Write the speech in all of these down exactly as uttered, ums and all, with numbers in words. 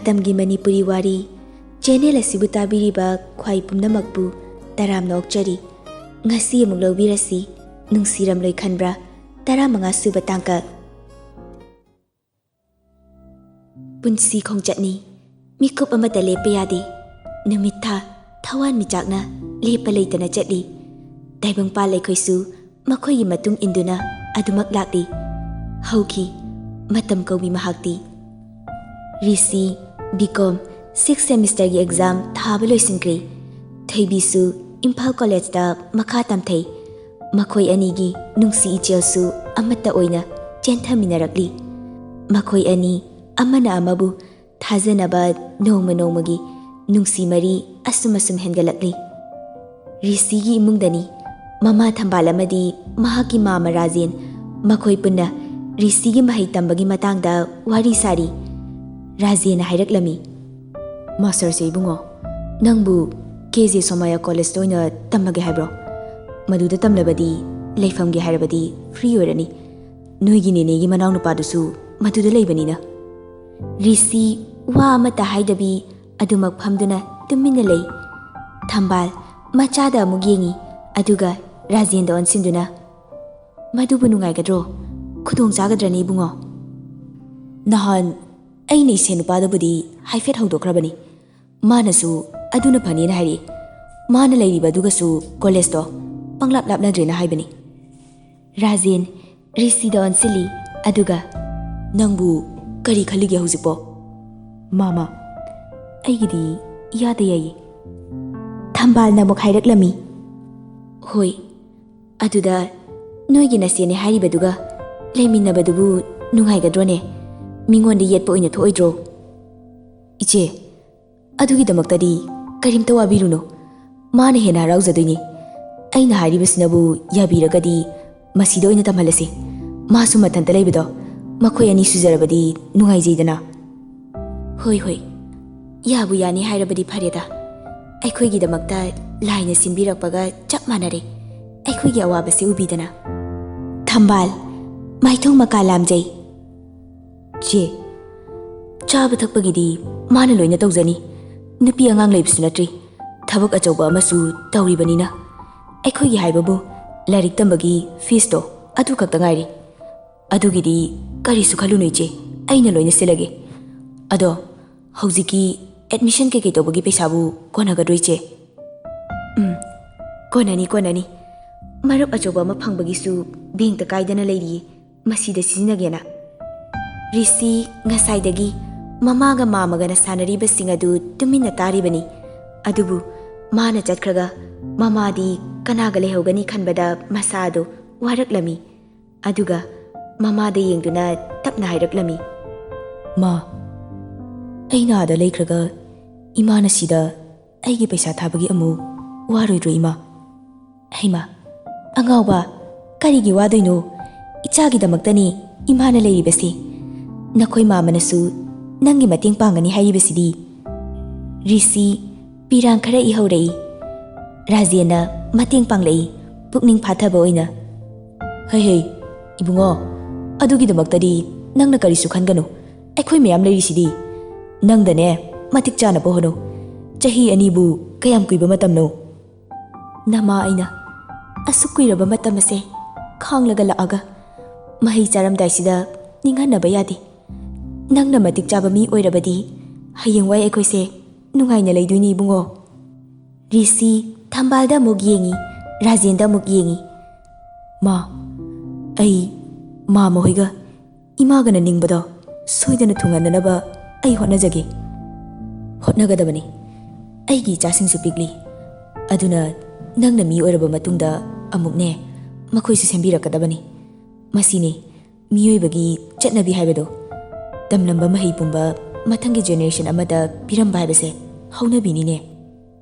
ꯃꯇꯝꯒꯤ ꯃꯅꯤꯄꯨꯔꯤ ꯋꯥꯔꯤ ꯆꯦꯅꯦꯜ ꯑꯁꯤꯕꯨ ꯇꯥꯕꯤꯔꯤꯕ ꯈ꯭ꯋꯥꯏ ꯄꯨꯝꯅꯃꯛꯄꯨ ꯇꯔꯥꯝꯅ ꯑꯣꯛꯆꯔꯤ꯫ ꯉꯁꯤ ꯑꯃꯨꯛ ꯂꯧꯕꯤꯔꯁꯤ, ꯅꯨꯡꯁꯤꯔꯝꯂꯣꯏ ꯈꯟꯕ꯭ꯔꯥ? ꯇꯔꯥꯃꯉꯥ ꯁꯨꯕ ꯇꯥꯡꯀꯛ꯫ ꯄꯨꯟꯁꯤ ꯈꯣꯡꯆꯠꯅꯤ, ꯃꯤꯀꯨꯞ ꯑꯃꯠꯇ ꯂꯦꯞꯄ ꯌꯥꯗꯦ꯫ ꯅꯨꯃꯤꯠ ꯊꯥ, ꯊꯋꯥꯟꯃꯤꯆꯥꯛꯅ ꯂꯦꯞꯄ ꯂꯩꯇꯅ ꯆꯠꯂꯤ꯫ ꯇꯥꯏꯕꯪꯄꯥꯜ ꯑꯩꯈꯣꯏꯁꯨ ꯃꯈꯣꯏꯒꯤ ꯃꯇꯨꯡ ꯏꯟꯗꯨꯅ ꯑꯗꯨꯃꯛ ꯂꯥꯛꯂꯤ꯫ ꯍꯧꯈꯤ ꯃꯇꯝ ꯀꯧꯕꯤ ꯃꯍꯥꯛꯇꯤ꯫ ꯔꯤꯁꯤ ꯕꯤ ꯀꯣꯝ ꯁꯤꯛꯁ ꯁꯦꯃꯤꯁꯇꯔꯒꯤ ꯑꯦꯛꯖꯥꯝ ꯊꯥꯕ ꯂꯣꯏꯁꯤꯟꯈ꯭ꯔꯦ꯫ ꯊꯣꯏꯕꯤꯁꯨ ꯏꯝꯐꯥꯜ ꯀꯣꯂꯦꯖꯇ ꯃꯈꯥ ꯇꯝꯊꯩ꯫ ꯃꯈꯣꯏ ꯑꯅꯤꯒꯤ ꯅꯨꯡꯁꯤ ꯏꯆꯦꯜꯁꯨ ꯑꯃꯠꯇ ꯑꯣꯏꯅ ꯆꯦꯟꯊꯃꯤꯟꯅꯔꯛꯂꯤ꯫ ꯃꯈꯣꯏ ꯑꯅꯤ ꯑꯃꯅ ꯑꯃꯕꯨ ꯊꯥꯖꯅꯕ ꯅꯣꯡꯃ ꯅꯣꯡꯃꯒꯤ ꯅꯨꯡꯁꯤ ꯃꯔꯤ ꯑꯁꯨꯝ ꯑꯁꯨꯝ ꯍꯦꯟꯒꯠꯂꯛꯂꯤ꯫ ꯔꯤꯁꯤꯒꯤ ꯏꯃꯨꯡꯗꯅꯤ꯫ ꯃꯃꯥ ꯊꯝꯕꯥꯜ ꯑꯃꯗꯤ ꯃꯍꯥꯛꯀꯤ ꯃꯥꯃ ꯔꯥꯖꯦꯟ, ꯃꯈꯣꯏ ꯄꯨꯟꯅ ꯔꯤꯁꯤꯒꯤ ꯃꯍꯩ ꯇꯝꯕꯒꯤ ꯃꯇꯥꯡꯗ ꯋꯥꯔꯤ ꯁꯥꯔꯤ꯫ ꯔꯥꯖꯦꯟꯅ ꯍꯥꯏꯔꯛꯂꯝꯃꯤ, "ꯃꯥꯁꯇꯔꯁꯦ ꯏꯕꯨꯡꯉꯣ, ꯅꯪꯕꯨ ꯀꯦ ꯖꯦ ꯁꯣꯃꯥꯌꯥ ꯀꯣꯂꯦꯖꯇ ꯑꯣꯏꯅ ꯇꯝꯃꯒꯦ ꯍꯥꯏꯕ꯭ꯔꯣ? ꯃꯗꯨꯗ ꯇꯝꯂꯕꯗꯤ ꯂꯩꯐꯝꯒꯤ ꯍꯥꯏꯔꯕꯗꯤ ꯐ꯭ꯔꯤ ꯑꯣꯏꯔꯅꯤ꯫ ꯅꯣꯏꯒꯤ ꯅꯦꯅꯦꯒꯤ ꯃꯅꯥꯎꯅꯨꯄꯥꯗꯨꯁꯨ ꯃꯗꯨꯗ ꯂꯩꯕꯅꯤꯅ꯫" ꯔꯤꯁꯤ ꯋꯥ ꯑꯃꯠꯇ ꯍꯥꯏꯗꯕꯤ ꯑꯗꯨꯃꯛ ꯐꯝꯗꯨꯅ ꯇꯨꯃꯤꯟꯅ ꯂꯩ꯫ ꯊꯝꯕꯥꯜ ꯃꯆꯥꯗ ꯑꯃꯨꯛ ꯌꯦꯡꯉꯤ, ꯑꯗꯨꯒ ꯔꯥꯖꯦꯟꯗ ꯑꯣꯟꯁꯤꯟꯗꯨꯅ, "ꯃꯗꯨꯕꯨ ꯅꯨꯡꯉꯥꯏꯒꯗ꯭ꯔꯣ? ꯈꯨꯗꯣꯡ ꯆꯥꯒꯗ꯭ꯔꯅꯤ ꯏꯕꯨꯡꯉꯣ?" "ꯅꯍꯥꯟ ꯑꯩꯅ ꯏꯁꯦ ꯅꯨꯄꯥꯗꯕꯨꯗꯤ ꯍꯥꯏꯐꯦꯠ ꯍꯧꯗꯣꯛꯈ꯭ꯔꯕꯅꯤ꯫ ꯃꯥꯅꯁꯨ ꯑꯗꯨꯅ ꯐꯅꯤꯅ ꯍꯥꯏꯔꯛꯏ꯫ ꯃꯥꯅ ꯂꯩꯔꯤꯕ ꯑꯗꯨꯒꯁꯨ ꯀꯣꯂꯦꯖꯇꯣ ꯄꯪꯂꯥꯞ ꯂꯥꯞꯅꯗ꯭ꯔꯦꯅ ꯍꯥꯏꯕꯅꯤ꯫" ꯔꯥꯖꯦꯟ ꯔꯤꯁꯤꯗ ꯑꯣꯟꯁꯤꯜꯂꯤ, ꯑꯗꯨꯒ, "ꯅꯪꯕꯨ ꯀꯔꯤ ꯈꯜꯂꯤꯒꯦ ꯍꯧꯖꯤꯛꯄꯣ?" "ꯃꯥꯃ, ꯑꯩꯒꯤꯗꯤ ꯏꯌꯥꯗ ꯌꯥꯏꯌꯦ꯫" ꯊꯝꯕꯥꯜꯅ ꯑꯃꯨꯛ ꯍꯥꯏꯔꯛꯂꯝꯃꯤ, "ꯍꯣꯏ, ꯑꯗꯨꯗ ꯅꯣꯏꯒꯤ ꯅꯆꯦꯅꯦ ꯍꯥꯏꯔꯤꯕꯗꯨꯒ ꯂꯩꯃꯤꯟꯅꯕꯗꯨꯕꯨ ꯅꯨꯡꯉꯥꯏꯒꯗ꯭ꯔꯣꯅꯦ? ꯃꯤꯉꯣꯟꯗ ꯌꯦꯠꯄ ꯑꯣꯏꯅ ꯊꯣꯛꯑꯣꯏꯗ꯭ꯔꯣ?" "ꯏꯆꯦ, ꯑꯗꯨꯒꯤꯗꯃꯛꯇꯗꯤ ꯀꯔꯤꯝꯇ ꯋꯥꯕꯤꯔꯨꯅꯨ꯫ ꯃꯥꯅ ꯍꯦꯟꯅ ꯍꯔꯥꯎꯖꯗꯣꯏꯅꯤ꯫ ꯑꯩꯅ ꯍꯥꯏꯔꯤꯕꯁꯤꯅꯕꯨ ꯌꯥꯕꯤꯔꯒꯗꯤ ꯃꯁꯤꯗ ꯑꯣꯏꯅ ꯇꯝꯍꯜꯂꯁꯤ꯫ ꯃꯥꯁꯨ ꯃꯊꯟꯇ ꯂꯩꯕꯗꯣ ꯃꯈꯣꯏ ꯑꯅꯤ ꯁꯨꯖꯔꯕꯗꯤ ꯅꯨꯡꯉꯥꯏꯖꯩꯗꯅ꯫" "ꯍꯣꯏ, ꯍꯣꯏ, ꯌꯥꯕꯨ ꯌꯥꯅꯤ ꯍꯥꯏꯔꯕꯗꯤ ꯐꯔꯦꯗ꯫ ꯑꯩꯈꯣꯏꯒꯤꯗꯃꯛꯇ ꯂꯥꯏꯅ ꯁꯤꯟꯕꯤꯔꯛꯄꯒ ꯆꯞ ꯃꯥꯟꯅꯔꯦ꯫ ꯑꯩꯈꯣꯏꯒꯤ ꯑꯋꯥꯕꯁꯦ ꯎꯕꯤꯗꯅ꯫" ꯊꯝꯕꯥꯜ ꯃꯥꯏꯊꯣꯡ ꯃꯀꯥ ꯂꯥꯝꯖꯩ꯫ "ꯆꯦ, ꯆꯥꯕ ꯊꯛꯄꯒꯤꯗꯤ ꯃꯥꯅ ꯂꯣꯏꯅ ꯇꯧꯖꯅꯤ꯫ ꯅꯨꯄꯤ ꯑꯉꯥꯡ ꯂꯩꯕꯁꯨ ꯅꯠꯇ꯭ꯔꯤ, ꯊꯕꯛ ꯑꯆꯧꯕ ꯑꯃꯁꯨ ꯇꯧꯔꯤꯕꯅꯤꯅ꯫ ꯑꯩꯈꯣꯏꯒꯤ ꯍꯥꯏꯕꯕꯨ ꯂꯥꯏꯔꯤꯛ ꯇꯝꯕꯒꯤ ꯐꯤꯁꯇꯣ ꯑꯗꯨ ꯈꯛꯇ ꯉꯥꯏꯔꯤ꯫ ꯑꯗꯨꯒꯤꯗꯤ ꯀꯔꯤꯁꯨ ꯈꯜꯂꯨꯅꯨ ꯏꯆꯦ, ꯑꯩꯅ ꯂꯣꯏꯅ ꯁꯤꯜꯂꯒꯦ꯫ ꯑꯗꯣ ꯍꯧꯖꯤꯛꯀꯤ ꯑꯦꯗꯃꯤꯁꯟ ꯀꯩꯀꯩ ꯇꯧꯕꯒꯤ ꯄꯩꯁꯥꯕꯨ ꯀꯣꯟꯅꯒꯗ꯭ꯔꯣ ꯏꯆꯦ? ꯎꯝ, ꯀꯣꯟꯅꯅꯤ, ꯀꯣꯟꯅꯅꯤ꯫ ꯃꯔꯨꯞ ꯑꯆꯧꯕ ꯑꯃ ꯐꯪꯕꯒꯤꯁꯨ ꯕꯦꯡꯛꯇ ꯀꯥꯏꯗꯅ ꯂꯩꯔꯤꯌꯦ, ꯃꯁꯤꯗ ꯁꯤꯖꯤꯟꯅꯒꯦꯅ꯫ ꯔꯤꯁꯤ ꯉꯁꯥꯏꯗꯒꯤ ꯃꯃꯥꯒ ꯃꯥꯃꯒꯅ ꯁꯥꯟꯅꯔꯤꯕꯁꯤꯡ ꯑꯗꯨ ꯇꯨꯃꯤꯟꯅ ꯇꯥꯔꯤꯕꯅꯤ꯫ ꯑꯗꯨꯕꯨ ꯃꯥꯅ ꯆꯠꯈ꯭ꯔꯒ ꯃꯃꯥꯗꯤ ꯀꯅꯥꯒ ꯂꯩꯍꯧꯒꯅꯤ ꯈꯟꯕꯗ ꯃꯁꯥ ꯑꯗꯨ ꯋꯥꯔꯛꯂꯝꯃꯤ꯫ ꯑꯗꯨꯒ ꯃꯃꯥꯗ ꯌꯦꯡꯗꯨꯅ ꯇꯞꯅ ꯍꯥꯏꯔꯛꯂꯝꯃꯤ, "ꯃꯥ, ꯑꯩꯅ ꯑꯥꯗ ꯂꯩꯈ꯭ꯔꯒ ꯏꯃꯥꯅ ꯁꯤꯗ ꯑꯩꯒꯤ ꯄꯩꯁꯥ ꯊꯥꯕꯒꯤ ꯑꯃꯨꯛ ꯋꯥꯔꯣꯏꯗ꯭ꯔꯣ ꯏꯃꯥ?" "ꯍꯩꯃꯥ, ꯑꯉꯥꯎꯕ, ꯀꯔꯤꯒꯤ ꯋꯥꯗꯣꯏꯅꯣ? ꯏꯆꯥꯒꯤꯗꯃꯛꯇꯅꯤ ꯏꯃꯥꯅ ꯂꯩꯔꯤꯕꯁꯤ꯫ ꯅꯈꯣꯏ ꯃꯥꯃꯅꯁꯨ ꯅꯪꯒꯤ ꯃꯇꯦꯡ ꯄꯥꯡꯒꯅꯤ ꯍꯥꯏꯔꯤꯕꯁꯤꯗꯤ꯫" ꯔꯤꯁꯤ ꯄꯤꯔꯥꯡ ꯈꯔ ꯏꯍꯧꯔꯛꯏ꯫ ꯔꯥꯖꯦꯟꯅ ꯃꯇꯦꯡ ꯄꯥꯡꯂꯛꯏ, ꯄꯨꯛꯅꯤꯡ ꯐꯥꯊꯕ ꯑꯣꯏꯅ꯫ "ꯍꯩ ꯍꯩ, ꯏꯕꯨꯡꯉꯣ, ꯑꯗꯨꯒꯤꯗꯃꯛꯇꯗꯤ ꯅꯪꯅ ꯀꯔꯤꯁꯨ ꯈꯟꯒꯅꯨ꯫ ꯑꯩꯈꯣꯏ ꯃꯌꯥꯝ ꯂꯩꯔꯤꯁꯤꯗꯤ꯫ ꯅꯪꯗꯅꯦ ꯃꯇꯤꯛ ꯆꯥꯅꯕ ꯍꯣꯠꯅꯧ꯫ ꯆꯍꯤ ꯑꯅꯤꯕꯨ ꯀꯌꯥꯝ ꯀꯨꯏꯕ ꯃꯇꯝꯅꯣ?" "ꯅꯃꯥ ꯑꯩꯅ ꯑꯁꯨꯛ ꯀꯨꯏꯔꯕ ꯃꯇꯝ ꯑꯁꯦ ꯈꯥꯡꯂꯒ ꯂꯥꯛꯑꯒ ꯃꯍꯩ ꯆꯥꯔꯝꯗꯥꯏꯁꯤꯗ ꯅꯤꯡꯍꯟꯅꯕ ꯌꯥꯗꯦ꯫ ꯅꯪꯅ ꯃꯇꯤꯛ ꯆꯥꯕ ꯃꯤ ꯑꯣꯏꯔꯕꯗꯤ ꯍꯌꯦꯡꯋꯥꯏ ꯑꯩꯈꯣꯏꯁꯦ ꯅꯨꯡꯉꯥꯏꯅ ꯂꯩꯗꯣꯏꯅꯤ ꯏꯕꯨꯡꯉꯣ꯫" ꯔꯤꯁꯤ ꯊꯝꯕꯥꯜꯗ ꯑꯃꯨꯛ ꯌꯦꯡꯉꯤ, ꯔꯥꯖꯦꯟꯗ ꯑꯃꯨꯛ ꯌꯦꯡꯉꯤ꯫ "ꯃꯥ, ꯑꯩ ꯃꯥꯃ ꯍꯣꯏꯒ ꯏꯃꯥꯒꯅ ꯅꯤꯡꯕꯗꯣ ꯁꯣꯏꯗꯅ ꯊꯨꯡꯍꯟꯅꯅꯕ ꯑꯩ ꯍꯣꯠꯅꯖꯒꯦ꯫" "ꯍꯣꯠꯅꯒꯗꯕꯅꯤ꯫ ꯑꯩꯒꯤ ꯏꯆꯥꯁꯤꯡꯁꯨ ꯄꯤꯛꯂꯤ꯫ ꯑꯗꯨꯅ ꯅꯪꯅ ꯃꯤ ꯑꯣꯏꯔꯕ ꯃꯇꯨꯡꯗ ꯑꯃꯨꯛꯅꯦ ꯃꯈꯣꯏꯁꯨ ꯁꯦꯝꯕꯤꯔꯛꯀꯗꯕꯅꯤ꯫ ꯃꯁꯤꯅꯤ ꯃꯤꯑꯣꯏꯕꯒꯤ ꯆꯠꯅꯕꯤ ꯍꯥꯏꯕꯗꯣ꯫ ꯇꯝꯂꯝꯕ ꯃꯍꯩ ꯄꯨꯝꯕ ꯃꯊꯪꯒꯤ ꯖꯦꯅꯦꯔꯦꯁꯟ ꯑꯃꯗ ꯄꯤꯔꯝꯕ ꯍꯥꯏꯕꯁꯦ ꯍꯧꯅꯕꯤꯅꯤꯅꯦ꯫"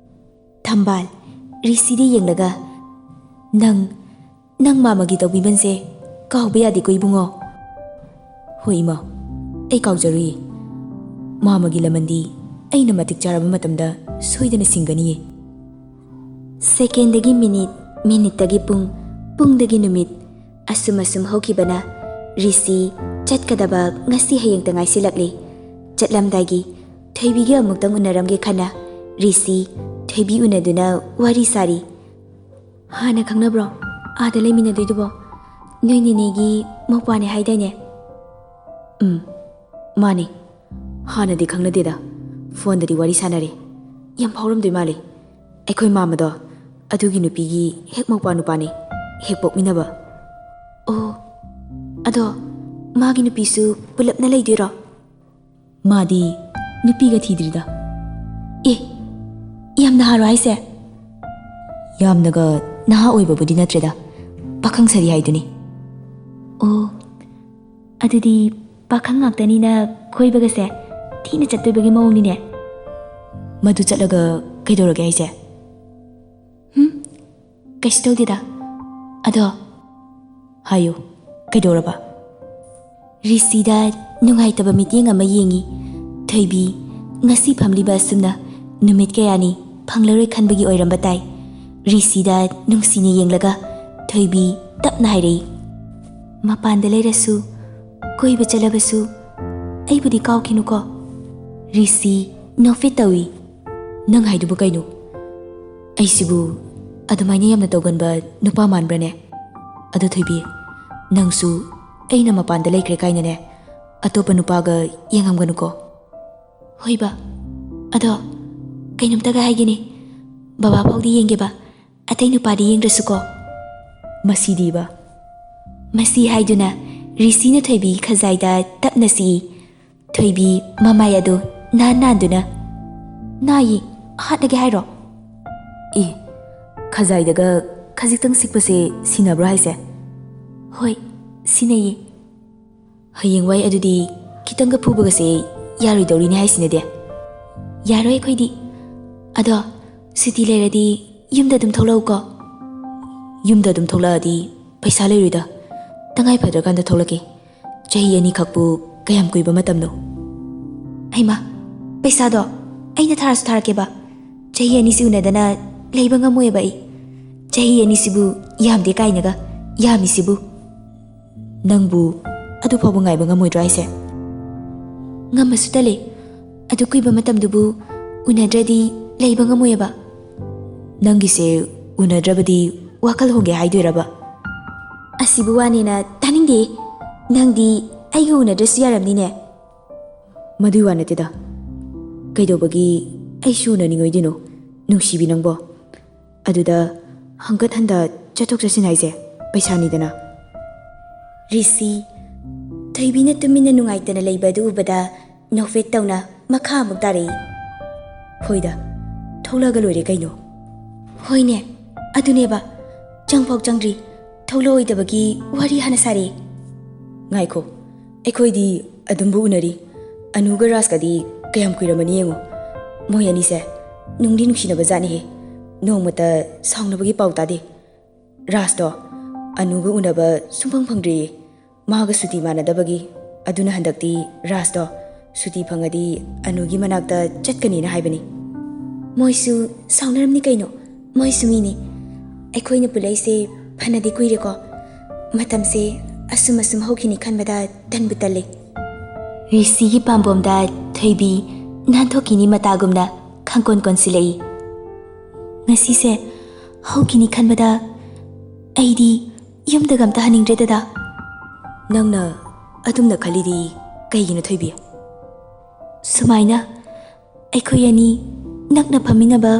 ꯊꯝꯕꯥꯜ, ꯔꯤꯁꯤꯗ ꯌꯦꯡꯂꯒ, "ꯅꯪ, ꯅꯪ ꯃꯥꯃꯒꯤ ꯇꯧꯕꯤꯃꯜꯁꯦ ꯀꯥꯎꯕ ꯌꯥꯗꯦꯀꯣ ꯏꯕꯨꯡꯉꯣ꯫" "ꯍꯣꯏ ꯏꯃꯥ, ꯑꯩ ꯀꯥꯎꯖꯔꯨꯏ꯫ ꯃꯥꯃꯒꯤ ꯂꯃꯟꯗꯤ ꯑꯩꯅ ꯃꯇꯤꯛ ꯆꯥꯔꯕ ꯃꯇꯝꯗ ꯁꯣꯏꯗꯅ ꯁꯤꯡꯒꯅꯤꯌꯦ꯫" ꯁꯦꯀꯦꯟꯗꯒꯤ ꯃꯤꯅꯤꯠ, ꯃꯤꯅꯤꯠꯇꯒꯤ ꯄꯨꯡ, ꯄꯨꯡꯗꯒꯤ ꯅꯨꯃꯤꯠ, ꯑꯁꯨꯝ ꯑꯁꯨꯝ ꯍꯧꯈꯤꯕꯅ ꯔꯤꯁꯤ ꯆꯠꯀꯗꯕ ꯉꯁꯤ ꯍꯌꯦꯡꯇ ꯉꯥꯏꯁꯤꯜꯂꯛꯂꯤ꯫ ꯆꯠꯂꯝꯗꯥꯏꯒꯤ ꯊꯣꯏꯕꯤꯒ ꯑꯃꯨꯛꯇꯪ ꯎꯅꯔꯝꯒꯦ ꯈꯟꯅ ꯔꯤꯁꯤ ꯊꯣꯏꯕꯤ ꯎꯅꯗꯨꯅ ꯋꯥꯔꯤ ꯁꯥꯔꯤ꯫ "ꯍꯥꯟꯅ ꯈꯪꯅꯕ꯭ꯔꯣ ꯑꯥꯗ ꯂꯩꯃꯤꯟꯅꯗꯣꯏꯗꯨꯕꯣ? ꯅꯣꯏ ꯅꯦꯅꯦꯒꯤ ꯃꯧꯄ꯭ꯋꯥꯅꯦ ꯍꯥꯏꯗꯥꯏꯅꯦ?" "ꯎꯝ, ꯃꯥꯅꯦ꯫ ꯍꯥꯟꯅꯗꯤ ꯈꯪꯅꯗꯦꯗ, ꯐꯣꯟꯗꯗꯤ ꯋꯥꯔꯤ ꯁꯥꯟꯅꯔꯦ꯫ ꯌꯥꯝ ꯐꯥꯎꯔꯝꯗꯣꯏ ꯃꯥꯜꯂꯦ꯫ ꯑꯩꯈꯣꯏ ꯃꯥꯃꯗꯣ ꯑꯗꯨꯒꯤ ꯅꯨꯄꯤꯒꯤ ꯍꯦꯛ ꯃꯧꯄ꯭ꯋꯥ ꯅꯨꯄꯥꯅꯦ, ꯍꯦꯛ ꯄꯣꯛꯃꯤꯟꯅꯕ꯫" "ꯑꯣ, ꯑꯗꯣ ꯃꯥꯒꯤ ꯅꯨꯄꯤꯁꯨ ꯄꯨꯂꯞꯅ ꯂꯩꯗꯣꯏꯔꯣ?" "ꯃꯥꯗꯤ ꯅꯨꯄꯤꯒ ꯊꯤꯗ꯭ꯔꯤꯗ꯫" "ꯑꯦ, ꯌꯥꯝ ꯅꯍꯥꯔꯣ ꯍꯥꯏꯁꯦ?" "ꯌꯥꯝꯅꯒ ꯅꯍꯥ ꯑꯣꯏꯕꯕꯨꯗꯤ ꯅꯠꯇ꯭ꯔꯦꯗ, ꯄꯥꯈꯪ ꯁꯥꯔꯤ ꯍꯥꯏꯗꯨꯅꯤ꯫" "ꯑꯣ, ꯑꯗꯨꯗꯤ ꯄꯥꯈꯪ ꯉꯥꯛꯇꯅꯤꯅ ꯀꯣꯏꯕꯒꯁꯦ ꯊꯤꯅ ꯆꯠꯇꯣꯏꯕꯒꯤ ꯃꯑꯣꯡꯅꯤꯅꯦ꯫" "ꯃꯗꯨ ꯆꯠꯂꯒ ꯀꯩꯗꯧꯔꯒꯦ ꯍꯥꯏꯁꯦ?" "ꯍꯨꯝ, ꯀꯩꯁꯨ ꯇꯧꯗꯦꯗ꯫ ꯑꯗꯣ," "ꯍꯥꯏꯌꯨ, ꯀꯩꯗꯧꯔꯕ?" ꯔꯤꯁꯤꯗ ꯅꯨꯡꯉꯥꯏꯇꯕ ꯃꯤꯠꯌꯦꯡ ꯑꯃ ꯌꯦꯡꯉꯤ꯫ ꯊꯣꯏꯕꯤ, ꯉꯁꯤ ꯐꯝꯂꯤꯕ ꯑꯁꯨꯝꯅ ꯅꯨꯃꯤꯠ ꯀꯌꯥꯅꯤ ꯐꯪꯂꯔꯣꯏ ꯈꯟꯕꯒꯤ ꯑꯣꯏꯔꯝꯕ ꯇꯥꯏ꯫ ꯔꯤꯁꯤꯗ ꯅꯨꯡꯁꯤꯅ ꯌꯦꯡꯂꯒ ꯊꯣꯏꯕꯤ ꯇꯞꯅ ꯍꯥꯏꯔꯛꯏ, "ꯃꯄꯥꯟꯗ ꯂꯩꯔꯁꯨ, ꯀꯣꯏꯕ ꯆꯠꯂꯕꯁꯨ, ꯑꯩꯕꯨꯗꯤ ꯀꯥꯎꯈꯤꯅꯨꯀꯣ꯫" ꯔꯤꯁꯤ ꯅꯣꯛꯐꯦꯠ ꯇꯧꯏ꯫ "ꯅꯪ ꯍꯥꯏꯗꯨꯕꯨ ꯀꯩꯅꯣ? ꯑꯩꯁꯤꯕꯨ ꯑꯗꯨꯃꯥꯏꯅ ꯌꯥꯝꯅ ꯇꯧꯒꯟꯕ ꯅꯨꯄꯥ ꯃꯥꯟꯕ꯭ꯔꯅꯦ? ꯑꯗꯣ ꯊꯣꯏꯕꯤ, ꯅꯪꯁꯨ ꯑꯩꯅ ꯃꯄꯥꯟꯗ ꯂꯩꯈ꯭ꯔꯦ ꯀꯥꯏꯅꯅꯦ, ꯑꯇꯣꯞꯄ ꯅꯨꯄꯥꯒ ꯌꯦꯡꯉꯝꯒꯅꯨꯀꯣ꯫" "ꯍꯣꯏꯕ, ꯑꯗꯣ ꯀꯩꯅꯣꯝꯇꯒ ꯍꯥꯏꯒꯦꯅꯦ, ꯕꯕꯥ ꯐꯥꯎꯗꯤ ꯌꯦꯡꯒꯦꯕ, ꯑꯇꯩ ꯅꯨꯄꯥꯗꯤ ꯌꯦꯡꯗ꯭ꯔꯁꯨꯀꯣ꯫" "ꯃꯁꯤꯗꯤꯕ꯫" ꯃꯁꯤ ꯍꯥꯏꯗꯨꯅ ꯔꯤꯁꯤꯅ ꯊꯣꯏꯕꯤ ꯈꯖꯥꯏꯗ ꯇꯞꯅ ꯁꯤꯛꯏ꯫ ꯊꯣꯏꯕꯤ ꯃꯃꯥꯏ ꯑꯗꯨ ꯅꯥꯟ ꯅꯥꯟꯗꯨꯅ, "ꯅꯥꯏꯌꯦ, ꯍꯥꯠꯂꯒꯦ ꯍꯥꯏꯔꯣ?" "ꯑꯦ, ꯈꯖꯥꯏꯗꯒ ꯈꯖꯤꯛꯇꯪ ꯁꯤꯛꯄꯁꯦ ꯁꯤꯅꯕ꯭ꯔꯣ ꯍꯥꯏꯁꯦ?" "ꯍꯣꯏ, ꯁꯤꯅꯩꯌꯦ꯫" "ꯍꯌꯦꯡꯋꯥꯏ ꯑꯗꯨꯗꯤ ꯈꯤꯇꯪꯒ ꯐꯨꯕꯒꯁꯦ ꯌꯥꯔꯣꯏꯗꯧꯔꯤꯅꯦ ꯍꯥꯏꯁꯤꯅꯗꯤ?" "ꯌꯥꯔꯣꯏ ꯑꯩꯈꯣꯏꯗꯤ꯫ ꯑꯗꯣ ꯁꯨꯇꯤ ꯂꯩꯔꯗꯤ ꯌꯨꯝꯗ ꯑꯗꯨꯝ ꯊꯣꯛꯂꯛꯎꯀꯣ꯫" "ꯌꯨꯝꯗ ꯑꯗꯨꯝ ꯊꯣꯛꯂꯛꯑꯗꯤ ꯄꯩꯁꯥ ꯂꯩꯔꯣꯏꯗ꯫ ꯇꯉꯥꯏ ꯐꯗ꯭ꯔꯀꯥꯟꯗ ꯊꯣꯛꯂꯛꯀꯦ꯫ ꯆꯍꯤ ꯑꯅꯤꯈꯛꯄꯨ ꯀꯌꯥꯝ ꯀꯨꯏꯕ ꯃꯇꯝꯅꯣ?" "ꯍꯩꯃꯥ, ꯄꯩꯁꯥꯗꯣ ꯑꯩꯅ ꯊꯥꯔꯁꯨ ꯊꯥꯔꯛꯀꯦꯕ꯫ ꯆꯍꯤ ꯑꯅꯤꯁꯤ ꯎꯅꯗꯅ ꯂꯩꯕ ꯉꯝꯃꯣꯏꯕ ꯑꯩ꯫ ꯆꯍꯤ ꯑꯅꯤꯁꯤꯕꯨ ꯌꯥꯝꯗꯦ ꯀꯥꯏꯅꯒ ꯌꯥꯝꯃꯤꯁꯤꯕꯨ꯫" "ꯅꯪꯕꯨ ꯑꯗꯨ ꯐꯥꯎꯕ ꯉꯥꯏꯕ ꯉꯝꯃꯣꯏꯗ꯭ꯔꯣ ꯍꯥꯏꯁꯦ?" ꯉꯝꯃꯁꯨ ꯇꯜꯂꯦ꯫ ꯑꯗꯨ ꯀꯨꯏꯕ ꯃꯇꯝꯗꯨꯕꯨ ꯎꯅꯗ꯭ꯔꯗꯤ ꯂꯩꯕ ꯉꯝꯃꯣꯏꯑꯕ꯫ ꯅꯪꯒꯤꯁꯦ ꯎꯅꯗ꯭ꯔꯕꯗꯤ ꯋꯥꯈꯜ ꯍꯣꯡꯒꯦ ꯍꯥꯏꯗꯣꯏꯔꯕ? ꯑꯁꯤꯕꯨ ꯋꯥꯅꯦꯅ ꯇꯥꯅꯤꯡꯗꯦ꯫ ꯅꯪꯗꯤ ꯑꯩꯒ ꯎꯅꯗ꯭ꯔꯁꯨ ꯌꯥꯔꯝꯅꯤꯅꯦ꯫ ꯃꯗꯨꯏ ꯋꯥ ꯅꯠꯇꯦꯗ꯫ ꯀꯩꯗꯧꯕꯒꯤ ꯑꯩꯁꯨ ꯎꯅꯅꯤꯡꯉꯣꯏꯗꯣꯏꯅꯣ, ꯅꯨꯡꯁꯤꯕꯤ ꯅꯪꯕꯣ? ꯑꯗꯨꯗ ꯍꯪꯀꯠ ꯍꯟꯗ ꯆꯠꯊꯣꯛ ꯆꯠꯁꯤꯟ ꯍꯥꯏꯁꯦ ꯄꯩꯁꯥꯅꯤꯗꯅ꯫ ꯔꯤꯁꯤ, ꯊꯣꯏꯕꯤꯅ ꯇꯨꯃꯤꯟꯅ ꯅꯨꯡꯉꯥꯏꯇꯅ ꯂꯩꯕ ꯑꯗꯨ ꯎꯕꯗ ꯅꯣꯛꯐꯦꯠ ꯇꯧꯅ ꯃꯈꯥ ꯑꯃꯨꯛ ꯇꯥꯔꯛꯏ꯫ ꯍꯣꯏꯗ, ꯊꯣꯛꯂꯛꯑꯒ ꯂꯣꯏꯔꯦ ꯀꯩꯅꯣ꯫ ꯍꯣꯏꯅꯦ, ꯑꯗꯨꯅꯦꯕ꯫ ꯆꯪꯐꯥꯎ ꯆꯪꯗ꯭ꯔꯤ, ꯊꯣꯛꯂꯛꯑꯣꯏꯗꯕꯒꯤ ꯋꯥꯔꯤ ꯍꯥꯟꯅ ꯁꯥꯔꯦ꯫ ꯉꯥꯏꯈꯣ, ꯑꯩꯈꯣꯏꯗꯤ ꯑꯗꯨꯝꯕꯨ ꯎꯅꯔꯤ꯫ ꯑꯅꯨꯒ ꯔꯥꯖꯀꯗꯤ ꯀꯌꯥꯝ ꯀꯨꯏꯔꯝꯃꯅꯤ ꯌꯦꯡꯉꯣ꯫ ꯃꯣꯏ ꯑꯅꯤꯁꯦ ꯅꯨꯡꯗꯤ ꯅꯨꯡꯁꯤꯅꯕ ꯖꯥꯠꯅꯤꯍꯦ꯫ ꯅꯣꯡꯃꯇ ꯁꯥꯎꯅꯕꯒꯤ ꯄꯥꯎ ꯇꯥꯗꯦ꯫ ꯔꯥꯖꯇꯣ ꯑꯅꯨꯒ ꯎꯅꯕ ꯁꯨꯡꯐꯪ ꯐꯪꯗ꯭ꯔꯤꯌꯦ꯫ ꯃꯥꯒ ꯁꯨꯇꯤ ꯃꯥꯟꯅꯗꯕꯒꯤ꯫ ꯑꯗꯨꯅ ꯍꯟꯗꯛꯇꯤ ꯔꯥꯖꯇꯣ ꯁꯨꯇꯤ ꯐꯪꯉꯗꯤ ꯑꯅꯨꯒꯤ ꯃꯅꯥꯛꯇ ꯆꯠꯀꯅꯤꯅ ꯍꯥꯏꯕꯅꯤ꯫ ꯃꯣꯏꯁꯨ ꯁꯥꯎꯅꯔꯝꯅꯤ ꯀꯩꯅꯣ, ꯃꯣꯏꯁꯨ ꯃꯤꯅꯤ꯫ ꯑꯩꯈꯣꯏꯅ ꯄꯨꯜꯂꯛꯏꯁꯦ ꯐꯅꯗꯤ ꯀꯨꯏꯔꯦꯀꯣ꯫ ꯃꯇꯝꯁꯦ ꯑꯁꯨꯝ ꯑꯁꯨꯝ ꯍꯧꯈꯤꯅꯤ ꯈꯟꯕꯗ ꯇꯟꯕꯨ ꯇꯜꯂꯦ꯫ ꯔꯤꯁꯤꯒꯤ ꯄꯥꯝꯕꯣꯝꯗ ꯊꯣꯏꯕꯤ ꯅꯥꯟꯊꯣꯛꯈꯤꯅꯤ ꯃꯇꯥꯒꯨꯝꯅ ꯈꯪꯀꯣꯟ ꯀꯣꯟꯁꯤꯜꯂꯛꯏ꯫ ꯉꯁꯤꯁꯦ ꯍꯧꯈꯤꯅꯤ ꯈꯟꯕꯗ ꯑꯩꯗꯤ ꯌꯨꯝꯗꯒ ꯑꯝꯇ ꯍꯟꯅꯤꯡꯗ꯭ꯔꯦ ꯗꯗꯥ꯫ ꯅꯪꯅ ꯑꯗꯨꯝꯅ ꯈꯜꯂꯤꯗꯤ ꯀꯩꯒꯤꯅꯣ ꯊꯣꯏꯕꯤ? ꯁꯨꯃꯥꯏꯅ ꯑꯩꯈꯣꯏ ꯑꯅꯤ ꯅꯛꯅ ꯐꯝꯃꯤꯟꯅꯕ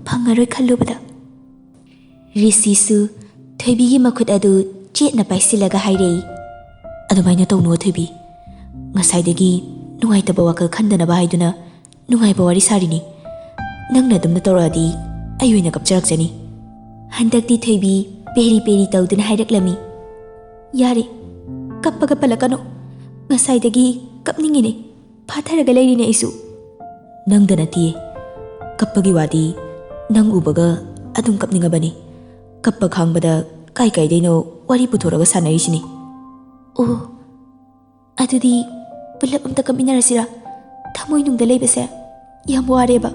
ꯐꯪꯉꯔꯣꯏ ꯈꯜꯂꯨꯕꯗ꯫ ꯔꯤꯁꯤꯁꯨ ꯊꯣꯏꯕꯤꯒꯤ ꯃꯈꯨꯠ ꯑꯗꯨ ꯆꯦꯠꯅ ꯄꯥꯏꯁꯤꯜꯂꯒ ꯍꯥꯏꯔꯛꯏ꯫ ꯑꯗꯨꯃꯥꯏꯅ ꯇꯧꯅꯨ ꯊꯣꯏꯕꯤ꯫ ꯉꯁꯥꯏꯗꯒꯤ ꯅꯨꯡꯉꯥꯏꯇꯕ ꯋꯥꯈꯜ ꯈꯟꯗꯅꯕ ꯍꯥꯏꯗꯨꯅ ꯅꯨꯡꯉꯥꯏꯕ ꯋꯥꯔꯤ ꯁꯥꯔꯤꯅꯤ꯫ ꯅꯪꯅ ꯑꯗꯨꯝꯅ ꯇꯧꯔꯛꯑꯗꯤ ꯑꯩ ꯑꯣꯏꯅ ꯀꯞꯆꯔꯛꯆꯅꯤ꯫ ꯍꯟꯗꯛꯇꯤ ꯊꯣꯏꯕꯤ ꯄꯦꯔꯤ ꯄꯦꯔꯤ ꯇꯧꯗꯨꯅ ꯍꯥꯏꯔꯛꯂꯝꯃꯤ꯫ ꯌꯥꯔꯦ, ꯀꯞꯄꯒ ꯄꯜꯂꯛꯀꯅꯨ꯫ ꯉꯁꯥꯏꯗꯒꯤ ꯀꯞꯅꯤꯡꯉꯤꯅꯦ꯫ ꯐꯥꯊꯔꯒ ꯂꯩꯔꯤꯅꯦ ꯑꯩꯁꯨ꯫ ꯅꯪꯗ ꯅꯠꯇꯤꯌꯦ꯫ ꯀꯞꯄꯒꯤ ꯋꯥꯗꯤ ꯅꯪ ꯎꯕꯒ ꯑꯗꯨꯝ ꯀꯞꯅꯤꯡꯉꯕꯅꯤ꯫ ꯀꯞꯄ ꯈꯥꯡꯕꯗ ꯀꯥꯏ ꯀꯥꯏꯗꯩꯅꯣ ꯋꯥꯔꯤ ꯄꯨꯊꯣꯔꯒ ꯁꯥꯟꯅꯔꯤꯁꯤꯅꯤ꯫ ꯑꯣ, ꯑꯗꯨꯗꯤ ꯄꯨꯂꯞ ꯑꯝꯇ ꯀꯞꯃꯤꯟꯅꯔꯁꯤꯔꯥ? ꯊꯃꯣꯏꯅꯨꯡꯗ ꯂꯩꯕꯁꯦ ꯌꯥꯝ ꯋꯥꯔꯦꯕ꯫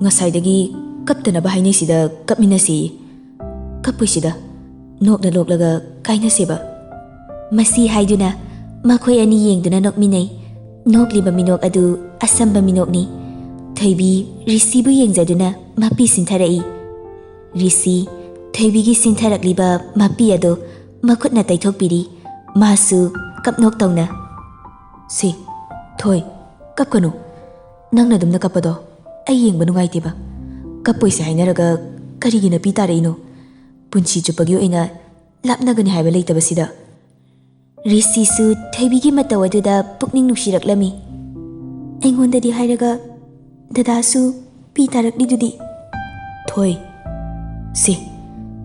ꯉꯁꯥꯏꯗꯒꯤ ꯀꯞꯇꯅꯕ ꯍꯥꯏꯅꯩꯁꯤꯗ ꯀꯞꯃꯤꯟꯅꯁꯤ꯫ ꯀꯞꯄꯣꯏꯁꯤꯗ, ꯅꯣꯛꯅ ꯅꯣꯛꯂꯒ ꯀꯥꯏꯅꯁꯦꯕ꯫ ꯃꯁꯤ ꯍꯥꯏꯗꯨꯅ ꯃꯈꯣꯏ ꯑꯅꯤ ꯌꯦꯡꯗꯨꯅ ꯅꯣꯛꯃꯤꯟꯅꯩ꯫ ꯅꯣꯛꯂꯤꯕ ꯃꯤꯅꯣꯛ ꯑꯗꯨ ꯑꯁꯝꯕ ꯃꯤꯅꯣꯛꯅꯤ꯫ ꯊꯣꯏꯕꯤ ꯔꯤꯁꯤꯕꯨ ꯌꯦꯡꯖꯗꯨꯅ ꯃꯄꯤ ꯁꯤꯟꯊꯔꯛꯏ꯫ ꯔꯤꯁꯤ ꯊꯣꯏꯕꯤꯒꯤ ꯁꯤꯟꯊꯔꯛꯂꯤꯕ ꯃꯄꯤ ꯑꯗꯨ ꯃꯈꯨꯠꯅ ꯇꯩꯊꯣꯛꯄꯤꯔꯤ꯫ ꯃꯥꯁꯨ ꯀꯞꯅꯣꯛ ꯇꯧꯅ, "ꯁꯤ, ꯊꯣꯏ, ꯀꯞꯀꯅꯨ꯫ ꯅꯪꯅ ꯑꯗꯨꯝꯅ ꯀꯞꯄꯗꯣ ꯑꯩ ꯌꯦꯡꯕ ꯅꯨꯡꯉꯥꯏꯇꯦꯕ꯫ ꯀꯞꯄꯣꯏꯁꯦ ꯍꯥꯏꯅꯔꯒ ꯀꯔꯤꯒꯤ ꯅꯄꯤ ꯇꯥꯔꯛꯏꯅꯣ? ꯄꯨꯟꯁꯤ ꯆꯨꯞꯄꯒꯤ ꯑꯣꯏꯅ ꯂꯥꯞꯅꯒꯅꯤ ꯍꯥꯏꯕ ꯂꯩꯇꯕꯁꯤꯗ꯫" ꯔꯤꯁꯤꯁꯨ ꯊꯣꯏꯕꯤꯒꯤ ꯃꯇꯧ ꯑꯗꯨꯗ ꯄꯨꯛꯅꯤꯡ ꯅꯨꯡꯁꯤꯔꯛꯂꯝꯃꯤ꯫ "ꯑꯩꯉꯣꯟꯗꯗꯤ ꯍꯥꯏꯔꯒ ꯗꯗꯥꯁꯨ ꯄꯤ ꯇꯥꯔꯛꯂꯤꯗꯨꯗꯤ?" "ꯊꯣꯏ, ꯁꯤ,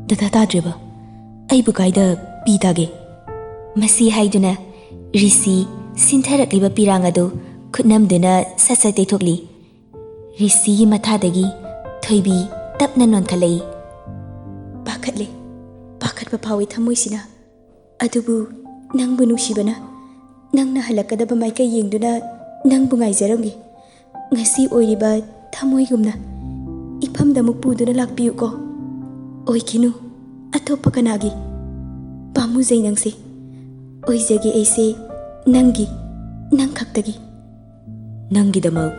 ꯗꯗꯥ ꯇꯥꯗ꯭ꯔꯦꯕ꯫ ꯑꯩꯕꯨ ꯀꯥꯏꯗ ꯄꯤ ꯇꯥꯒꯦ?" ꯃꯁꯤ ꯍꯥꯏꯗꯨꯅ ꯔꯤꯁꯤ ꯁꯤꯟꯊꯔꯛꯂꯤꯕ ꯄꯤꯔꯥꯡ ꯑꯗꯨ ꯈꯨꯠꯅꯝꯗꯨꯅ ꯁꯠ ꯁꯠ ꯇꯩꯊꯣꯛꯂꯤ꯫ ꯔꯤꯁꯤꯒꯤ ꯃꯊꯥꯗꯒꯤ ꯊꯣꯏꯕꯤ ꯇꯞꯅ ꯅꯣꯟꯊꯠꯂꯛꯏ꯫ "ꯄꯥꯈꯠꯂꯦ, ꯄꯥꯈꯠꯄ ꯐꯥꯎꯏ ꯊꯃꯣꯏꯁꯤꯅ꯫ ꯑꯗꯨꯕꯨ ꯅꯪꯕꯨ ꯅꯨꯡꯁꯤꯕꯅ, ꯅꯪꯅ ꯍꯜꯂꯛꯀꯗꯕ ꯃꯥꯏꯀꯩ ꯌꯦꯡꯗꯨꯅ ꯅꯪꯕꯨ ꯉꯥꯏꯖꯔꯝꯒꯦ꯫ ꯉꯁꯤ ꯑꯣꯏꯔꯤꯕ ꯊꯃꯣꯏꯒꯨꯝꯅ ꯏꯐꯝꯗ ꯑꯃꯨꯛ ꯄꯨꯗꯨꯅ ꯂꯥꯛꯄꯤꯌꯨꯀꯣ꯫ ꯑꯣꯏꯈꯤꯅꯨ ꯑꯇꯣꯞꯄ ꯀꯅꯥꯒꯤ꯫ ꯄꯥꯝꯃꯨꯖꯩ ꯅꯪꯁꯦ꯫ ꯑꯣꯏꯖꯒꯦ ꯑꯩꯁꯦ ꯅꯪꯒꯤ, ꯅꯪ ꯈꯛꯇꯒꯤ꯫" "ꯅꯪꯒꯤꯗꯃꯛ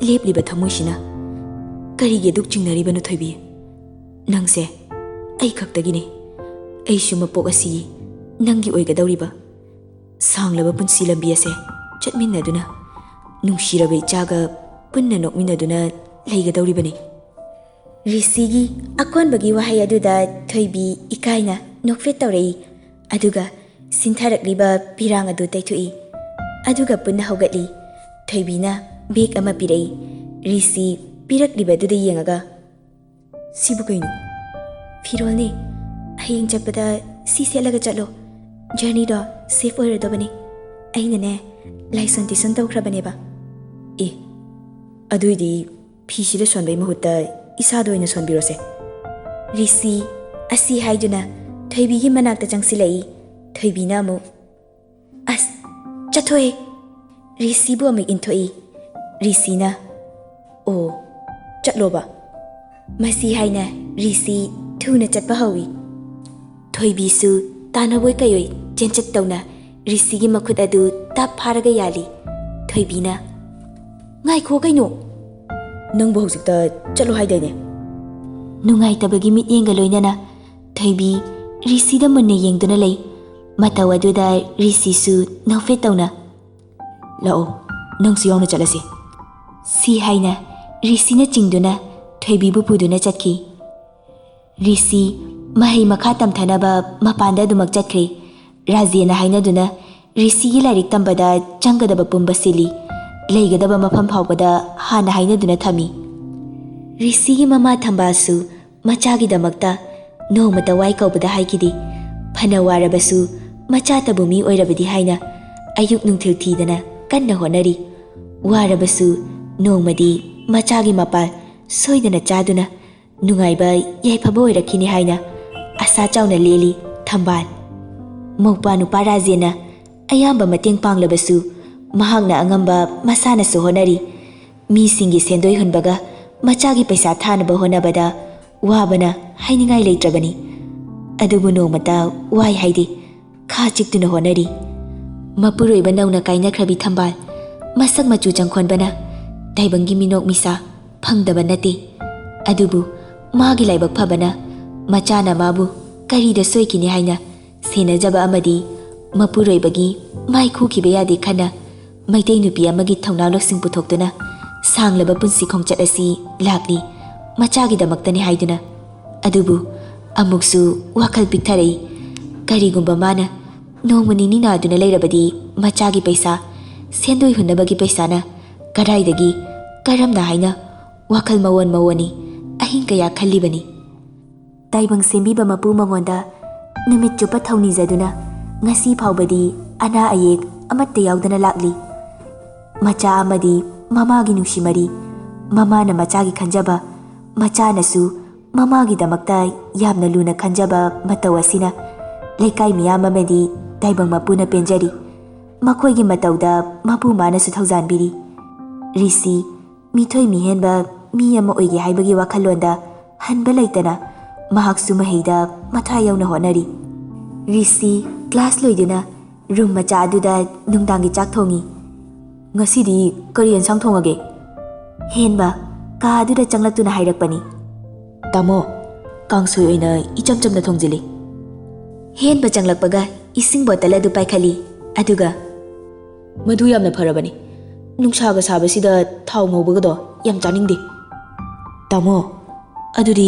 ꯂꯦꯞꯂꯤꯕ ꯊꯃꯣꯏꯁꯤꯅ ꯀꯔꯤꯒꯤ ꯑꯗꯨꯛ ꯆꯤꯡꯅꯔꯤꯕꯅꯣ ꯊꯣꯏꯕꯤ? ꯅꯪꯁꯦ ꯑꯩ ꯈꯛꯇꯒꯤꯅꯤ꯫ ꯑꯩꯁꯨ ꯃꯄꯣꯛ ꯑꯁꯤ ꯅꯪꯒꯤ ꯑꯣꯏꯒꯗꯧꯔꯤꯕ꯫ ꯁꯥꯡꯂꯕ ꯄꯨꯟꯁꯤ ꯂꯝꯕꯤ ꯑꯁꯦ ꯆꯠꯃꯤꯟꯅꯗꯨꯅ, ꯅꯨꯡꯁꯤꯔꯕ ꯏꯆꯥꯒ ꯄꯨꯟꯅ ꯅꯣꯛꯃꯤꯟꯅꯗꯨꯅ ꯂꯩꯒꯗꯧꯔꯤꯕꯅꯤ꯫" ꯔꯤꯁꯤꯒꯤ ꯑꯀꯣꯟꯕꯒꯤ ꯋꯥꯍꯩ ꯑꯗꯨꯗ ꯊꯣꯏꯕꯤ ꯏꯀꯥꯏꯅ ꯅꯣꯛꯐꯦꯠ ꯇꯧꯔꯛꯏ꯫ ꯑꯗꯨꯒ ꯁꯤꯟꯊꯔꯛꯂꯤꯕ ꯄꯤꯔꯥꯡ ꯑꯗꯨ ꯇꯩꯊꯣꯛꯏ꯫ ꯑꯗꯨꯒ ꯄꯨꯟꯅ ꯍꯧꯒꯠꯂꯤ꯫ ꯊꯣꯏꯕꯤꯅ ꯕꯦꯒ ꯑꯃ ꯄꯤꯔꯛꯏ꯫ ꯔꯤꯁꯤ ꯄꯤꯔꯛꯂꯤꯕ ꯑꯗꯨꯗ ꯌꯦꯡꯉꯒ, "ꯁꯤꯕꯨ ꯀꯩꯅꯣ?" "ꯐꯤꯔꯣꯜꯅꯦ꯫ ꯍꯌꯦꯡ ꯆꯠꯄꯗ ꯁꯤ ꯁꯦꯠꯂꯒ ꯆꯠꯂꯣ꯫ ꯖꯔꯅꯤꯗꯣ ꯁꯦꯐ ꯑꯣꯏꯔꯗꯕꯅꯦ꯫ ꯑꯩꯅꯅꯦ, ꯂꯥꯏꯁꯣꯟ ꯇꯨꯏꯁꯟ ꯇꯧꯈ꯭ꯔꯕꯅꯦꯕ꯫" "ꯑꯦ, ꯑꯗꯨꯏꯗꯤ ꯐꯤꯁꯤꯗ ꯁꯣꯟꯕꯩ ꯃꯍꯨꯠꯇ ꯏꯁꯥꯗ ꯑꯣꯏꯅ ꯁꯣꯟꯕꯤꯔꯣꯁꯦ꯫" ꯔꯤꯁꯤ ꯑꯁꯤ ꯍꯥꯏꯗꯨꯅ ꯊꯣꯏꯕꯤꯒꯤ ꯃꯅꯥꯛꯇ ꯆꯪꯁꯤꯜꯂꯛꯏ꯫ ꯊꯣꯏꯕꯤꯅ ꯑꯃꯨꯛ, "ꯑꯁ, ꯆꯠꯊꯣꯛꯑꯦ!" ꯔꯤꯁꯤꯕꯨ ꯑꯃꯨꯛ ꯏꯟꯊꯣꯛꯏ꯫ ꯔꯤꯁꯤꯅ, "ꯑꯣ, ꯆꯠꯂꯣꯕ꯫" ꯃꯁꯤ ꯍꯥꯏꯅ ꯔꯤꯁꯤ ꯊꯨꯅ ꯆꯠꯄ ꯍꯧꯏ꯫ ꯊꯣꯏꯕꯤꯁꯨ ꯇꯥꯟꯅꯕꯣꯏ ꯀꯩꯑꯣꯏ ꯆꯦꯟꯆꯠ ꯇꯧꯅ ꯔꯤꯁꯤꯒꯤ ꯃꯈꯨꯠ ꯑꯗꯨ ꯇꯞ ꯐꯥꯔꯒ ꯌꯥꯜꯂꯤ꯫ ꯊꯣꯏꯕꯤꯅ, "ꯉꯥꯏꯈꯣ ꯀꯩꯅꯣ, ꯅꯪꯕꯨ ꯍꯧꯖꯤꯛꯇ ꯆꯠꯂꯣ ꯍꯥꯏꯗꯥꯏꯅꯦ?" ꯅꯨꯡꯉꯥꯏꯇꯕꯒꯤ ꯃꯤꯠꯌꯦꯡꯒ ꯂꯣꯏꯅꯅ ꯊꯣꯏꯕꯤ ꯔꯤꯁꯤꯗ ꯃꯨꯟꯅ ꯌꯦꯡꯗꯨꯅ ꯂꯩ꯫ ꯃꯇꯧ ꯑꯗꯨꯗ ꯔꯤꯁꯤꯁꯨ ꯅꯣꯛꯐꯦꯠ ꯇꯧꯅ, "ꯂꯥꯛꯑꯣ, ꯅꯪꯁꯨ ꯌꯥꯎꯅ ꯆꯠꯂꯁꯤ," ꯁꯤ ꯍꯥꯏꯅ ꯔꯤꯁꯤꯅ ꯆꯤꯡꯗꯨꯅ ꯊꯣꯏꯕꯤꯕꯨ ꯄꯨꯗꯨꯅ ꯆꯠꯈꯤ꯫ ꯔꯤꯁꯤ ꯃꯍꯩ ꯃꯈꯥ ꯇꯝꯊꯅꯕ ꯃꯄꯥꯟꯗ ꯑꯗꯨꯃꯛ ꯆꯠꯈ꯭ꯔꯦ꯫ ꯔꯥꯖꯦꯟꯅ ꯍꯥꯏꯅꯗꯨꯅ ꯔꯤꯁꯤꯒꯤ ꯂꯥꯏꯔꯤꯛ ꯇꯝꯕꯗ ꯆꯪꯒꯗꯕ ꯄꯨꯝꯕ ꯁꯤꯜꯂꯤ꯫ ꯂꯩꯒꯗꯕ ꯃꯐꯝ ꯐꯥꯎꯕꯗ ꯍꯥꯟꯅ ꯍꯥꯏꯅꯗꯨꯅ ꯊꯝꯃꯤ꯫ ꯔꯤꯁꯤꯒꯤ ꯃꯃꯥ ꯊꯝꯕꯥꯜꯁꯨ ꯃꯆꯥꯒꯤꯗꯃꯛꯇ ꯅꯣꯡꯃꯇ ꯋꯥꯏ ꯀꯧꯕꯗ ꯍꯥꯏꯈꯤꯗꯦ꯫ ꯐꯅ ꯋꯥꯔꯕꯁꯨ ꯃꯆꯥꯇꯕꯨ ꯃꯤ ꯑꯣꯏꯔꯕꯗꯤ ꯍꯥꯏꯅ ꯑꯌꯨꯛ ꯅꯨꯡꯊꯤꯜ ꯊꯤꯗꯅ ꯀꯟꯅ ꯍꯣꯠꯅꯔꯤ꯫ ꯋꯥꯔꯕꯁꯨ ꯅꯣꯡꯃꯗꯤ ꯃꯆꯥꯒꯤ ꯃꯄꯥꯜ ꯁꯣꯏꯗꯅ ꯆꯥꯗꯨꯅ ꯅꯨꯡꯉꯥꯏꯕ ꯌꯥꯏꯐꯕ ꯑꯣꯏꯔꯛꯈꯤꯅꯤ ꯍꯥꯏꯅ ꯑꯁꯥ ꯆꯥꯎꯅ ꯂꯦꯜꯂꯤ ꯊꯝꯕꯥꯜ꯫ ꯃꯧꯄ꯭ꯋꯥ ꯅꯨꯄꯥ ꯔꯥꯖꯦꯟꯅ ꯑꯌꯥꯝꯕ ꯃꯇꯦꯡ ꯄꯥꯡꯂꯕꯁꯨ, ꯃꯍꯥꯛꯅ ꯑꯉꯝꯕ ꯃꯁꯥꯅꯁꯨ ꯍꯣꯠꯅꯔꯤ꯫ ꯃꯤꯁꯤꯡꯒꯤ ꯁꯦꯟꯗꯣꯏ ꯍꯨꯟꯕꯒ ꯃꯆꯥꯒꯤ ꯄꯩꯁꯥ ꯊꯥꯅꯕ ꯍꯣꯠꯅꯕꯗ ꯋꯥꯕꯅ ꯍꯥꯏꯅꯤꯡꯉꯥꯏ ꯂꯩꯇ꯭ꯔꯕꯅꯤ꯫ ꯑꯗꯨꯕꯨ ꯅꯣꯡꯃꯇ ꯋꯥꯏ ꯍꯥꯏꯗꯦ꯫ ꯈꯥ ꯆꯤꯛꯇꯨꯅ ꯍꯣꯠꯅꯔꯤ꯫ ꯃꯄꯨꯔꯣꯏꯕ ꯅꯧꯅ ꯀꯥꯏꯅꯈ꯭ꯔꯕꯤ ꯊꯝꯕꯥꯜ ꯃꯁꯛ ꯃꯆꯨ ꯆꯪꯈꯣꯟꯕꯅ ꯇꯥꯏꯕꯪꯒꯤ ꯃꯤꯅꯣꯛ ꯃꯤꯁꯥ ꯐꯪꯗꯕ ꯅꯠꯇꯦ꯫ ꯑꯗꯨꯕꯨ ꯃꯥꯒꯤ ꯂꯥꯏꯕꯛ ꯐꯕꯅ ꯃꯆꯥꯅ ꯃꯥꯕꯨ ꯀꯔꯤꯗ ꯁꯣꯏꯈꯤꯅꯤ ꯍꯥꯏꯅ ꯁꯦꯟꯅꯖꯕ ꯑꯃꯗꯤ ꯃꯄꯨꯔꯣꯏꯕꯒꯤ ꯃꯥꯏ ꯈꯨꯈꯤꯕ ꯌꯥꯗꯦ ꯈꯟꯅ ꯃꯩꯇꯩ ꯅꯨꯄꯤ ꯑꯃꯒꯤ ꯊꯧꯅꯥ ꯂꯧꯁꯤꯡ ꯄꯨꯊꯣꯛꯇꯨꯅ ꯁꯥꯡꯂꯕ ꯄꯨꯟꯁꯤ ꯈꯣꯡꯆꯠ ꯑꯁꯤ ꯂꯥꯛꯂꯤ꯫ ꯃꯆꯥꯒꯤꯗꯃꯛꯇꯅꯤ ꯍꯥꯏꯗꯨꯅ꯫ ꯑꯗꯨꯕꯨ ꯑꯃꯨꯛꯁꯨ ꯋꯥꯈꯜ ꯄꯤꯛꯊꯔꯛꯏ꯫ ꯀꯔꯤꯒꯨꯝꯕ ꯃꯥꯅ ꯅꯣꯡꯃ ꯅꯤꯅꯤ ꯅꯥꯗꯨꯅ ꯂꯩꯔꯕꯗꯤ ꯃꯆꯥꯒꯤ ꯄꯩꯁꯥ, ꯁꯦꯟꯗꯣꯏ ꯍꯨꯟꯅꯕꯒꯤ ꯄꯩꯁꯥꯅ ꯀꯗꯥꯏꯗꯒꯤ, ꯀꯔꯝꯅ ꯍꯥꯏꯅ? ꯋꯥꯈꯜ ꯃꯑꯣꯟ ꯃꯑꯣꯟꯅꯤ ꯑꯍꯤꯡ ꯀꯌꯥ ꯈꯜꯂꯤꯕꯅꯤ꯫ ꯇꯥꯏꯕꯪ ꯁꯦꯝꯕꯤꯕ ꯃꯄꯨ ꯃꯉꯣꯟꯗ ꯅꯨꯃꯤꯠ ꯆꯨꯞꯄ ꯊꯧꯅꯤꯖꯗꯨꯅ ꯉꯁꯤ ꯐꯥꯎꯕꯗꯤ ꯑꯅꯥ ꯑꯌꯦꯛ ꯑꯃꯠꯇ ꯌꯥꯎꯗꯅ ꯂꯥꯛꯂꯤ꯫ ꯃꯆꯥ ꯑꯃꯗꯤ ꯃꯃꯥꯒꯤ ꯅꯨꯡꯁꯤ ꯃꯔꯤ, ꯃꯃꯥꯅ ꯃꯆꯥꯒꯤ ꯈꯟꯖꯕ, ꯃꯆꯥꯅꯁꯨ ꯃꯃꯥꯒꯤꯗꯃꯛꯇ ꯌꯥꯝꯅ ꯂꯨꯅ ꯈꯟꯖꯕ ꯃꯇꯧ ꯑꯁꯤꯅ ꯂꯩꯀꯥꯏ ꯃꯤꯌꯥꯝ ꯑꯃꯗꯤ ꯇꯥꯏꯕꯪ ꯃꯄꯨꯅ ꯄꯦꯟꯖꯔꯤ꯫ ꯃꯈꯣꯏꯒꯤ ꯃꯇꯧꯗ ꯃꯄꯨ ꯃꯥꯅꯁꯨ ꯊꯧꯖꯥꯟꯕꯤꯔꯤ꯫ ꯔꯤꯁꯤ ꯃꯤꯊꯣꯏ ꯃꯤꯍꯦꯟꯕ ꯃꯤ ꯑꯃ ꯑꯣꯏꯒꯦ ꯍꯥꯏꯕꯒꯤ ꯋꯥꯈꯜꯂꯣꯟꯗ ꯍꯟꯕ ꯂꯩꯇꯅ ꯃꯍꯥꯛꯁꯨ ꯃꯍꯩꯗ ꯃꯊ꯭ꯋꯥꯏ ꯌꯥꯎꯅ ꯍꯣꯠꯅꯔꯤ꯫ ꯔꯤꯁꯤ ꯀ꯭ꯂꯥꯁ ꯂꯣꯏꯗꯨꯅ ꯔꯨꯝ ꯃꯆꯥ ꯑꯗꯨꯗ ꯅꯨꯡꯗꯥꯡꯒꯤ ꯆꯥꯛ ꯊꯣꯡꯉꯤ꯫ "ꯉꯁꯤꯗꯤ ꯀꯔꯤ ꯌꯦꯟꯁꯥꯡ ꯊꯣꯡꯉꯒꯦ?" ꯍꯦꯟꯕ ꯀꯥꯗꯨꯗ ꯆꯪꯂꯛꯇꯨꯅ ꯍꯥꯏꯔꯛꯄꯅꯤ꯫ "ꯇꯥꯃꯣ, ꯀꯥꯡꯁꯣꯏ ꯑꯣꯏꯅ ꯏꯆꯝ ꯆꯝꯅ ꯊꯣꯡꯖꯤꯜꯂꯤ꯫" ꯍꯦꯟꯕ ꯆꯪꯂꯛꯄꯒ ꯏꯁꯤꯡ ꯕꯣꯇꯜ ꯑꯗꯨ ꯄꯥꯏꯈꯠꯂꯤ꯫ ꯑꯗꯨꯒ, "ꯃꯗꯨ ꯌꯥꯝꯅ ꯐꯔꯕꯅꯤ꯫ ꯅꯨꯡꯁꯥꯒ ꯁꯥꯕꯁꯤꯗ ꯊꯥꯎ ꯉꯧꯕꯒꯗꯣ ꯌꯥꯝ ꯆꯥꯅꯤꯡꯗꯦ꯫" "ꯇꯥꯃꯣ, ꯑꯗꯨꯗꯤ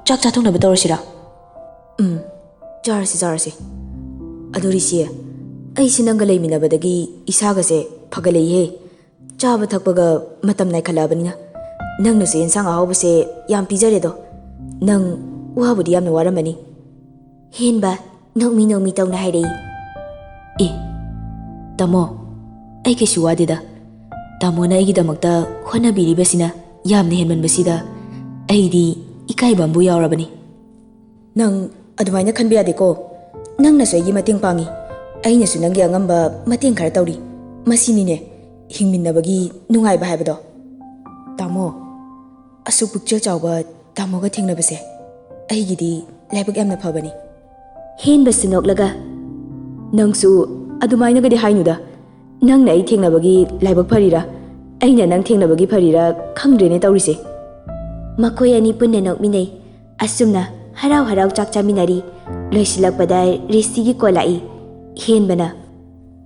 ꯆꯥꯛ ꯆꯥꯊꯣꯛꯅꯕ ꯇꯧꯔꯁꯤꯔꯥ?" "ꯎꯝ, ꯆꯥꯔꯁꯤ, ꯆꯥꯔꯁꯤ꯫ ꯑꯗꯨ ꯔꯤꯁꯤ, ꯑꯩꯁꯦ ꯅꯪꯒ ꯂꯩꯃꯤꯟꯅꯕꯗꯒꯤ ꯏꯁꯥꯒꯁꯦ ꯐꯒꯠꯂꯛꯏꯍꯦ꯫ ꯆꯥꯕ ꯊꯛꯄꯒ ꯃꯇꯝ ꯅꯥꯏꯈꯠꯂꯛꯑꯕꯅꯤꯅ꯫ ꯅꯪꯅꯁꯨ ꯌꯦꯟꯁꯥꯡ ꯑꯍꯥꯎꯕꯁꯦ ꯌꯥꯝ ꯄꯤꯖꯔꯦꯗꯣ꯫ ꯅꯪ ꯋꯥꯕꯨꯗꯤ ꯌꯥꯝꯅ ꯋꯥꯔꯝꯃꯅꯤ꯫" ꯍꯦꯟꯕ ꯅꯣꯛꯃꯤ ꯅꯣꯛꯃꯤ ꯇꯧꯅ ꯍꯥꯏꯔꯛꯏ꯫ "ꯑꯦ, ꯇꯥꯃꯣ, ꯑꯩ ꯀꯩꯁꯨ ꯋꯥꯗꯦꯗ꯫ ꯇꯥꯃꯣꯅ ꯑꯩꯒꯤꯗꯃꯛꯇ ꯍꯣꯠꯅꯕꯤꯔꯤꯕꯁꯤꯅ ꯌꯥꯝꯅ ꯍꯦꯟꯃꯟꯕꯁꯤꯗ ꯑꯩꯗꯤ ꯏꯀꯥꯏꯕ ꯑꯃꯕꯨ ꯌꯥꯎꯔꯕꯅꯤ꯫" "ꯅꯪ ꯑꯗꯨꯃꯥꯏꯅ ꯈꯟꯕ ꯌꯥꯗꯦꯀꯣ꯫ ꯅꯪꯅꯁꯨ ꯑꯩꯒꯤ ꯃꯇꯦꯡ ꯄꯥꯡꯉꯤ, ꯑꯩꯅꯁꯨ ꯅꯪꯒꯤ ꯑꯉꯝꯕ ꯃꯇꯦꯡ ꯈꯔ ꯇꯧꯔꯤ꯫ ꯃꯁꯤꯅꯤꯅꯦ ꯍꯤꯡꯃꯤꯟꯅꯕꯒꯤ ꯅꯨꯡꯉꯥꯏꯕ ꯍꯥꯏꯕꯗꯣ꯫" "ꯇꯥꯃꯣ, ꯑꯁꯨꯛ ꯄꯨꯛꯆꯦꯜ ꯆꯥꯎꯕ ꯇꯥꯃꯣꯒ ꯊꯦꯡꯅꯕꯁꯦ ꯑꯩꯒꯤꯗꯤ ꯂꯥꯏꯕꯛ ꯌꯥꯝꯅ ꯐꯕꯅꯤ꯫" ꯍꯦꯟꯕꯁꯨ ꯅꯣꯛꯂꯒ, "ꯅꯪꯁꯨ ꯑꯗꯨꯃꯥꯏꯅꯒꯗꯤ ꯍꯥꯏꯅꯨꯗ꯫ ꯅꯪꯅ ꯑꯩ ꯊꯦꯡꯅꯕꯒꯤ ꯂꯥꯏꯕꯛ ꯐꯔꯤꯔꯥ, ꯑꯩꯅ ꯅꯪ ꯊꯦꯡꯅꯕꯒꯤ ꯐꯔꯤꯔꯥ ꯈꯪꯗ꯭ꯔꯦꯅꯦ ꯇꯧꯔꯤꯁꯦ꯫" ꯃꯈꯣꯏ ꯑꯅꯤ ꯄꯨꯟꯅ ꯅꯣꯛꯃꯤꯟꯅꯩ꯫ ꯑꯁꯨꯝꯅ ꯍꯔꯥꯎ ꯍꯔꯥꯎ ꯆꯥꯛ ꯆꯥꯃꯤꯟꯅꯔꯤ꯫ ꯂꯣꯏꯁꯤꯜꯂꯛꯄꯗ ꯔꯤꯁꯤꯒꯤ ꯀꯣꯜ ꯂꯥꯛꯏ꯫ ꯍꯦꯟꯕꯅ,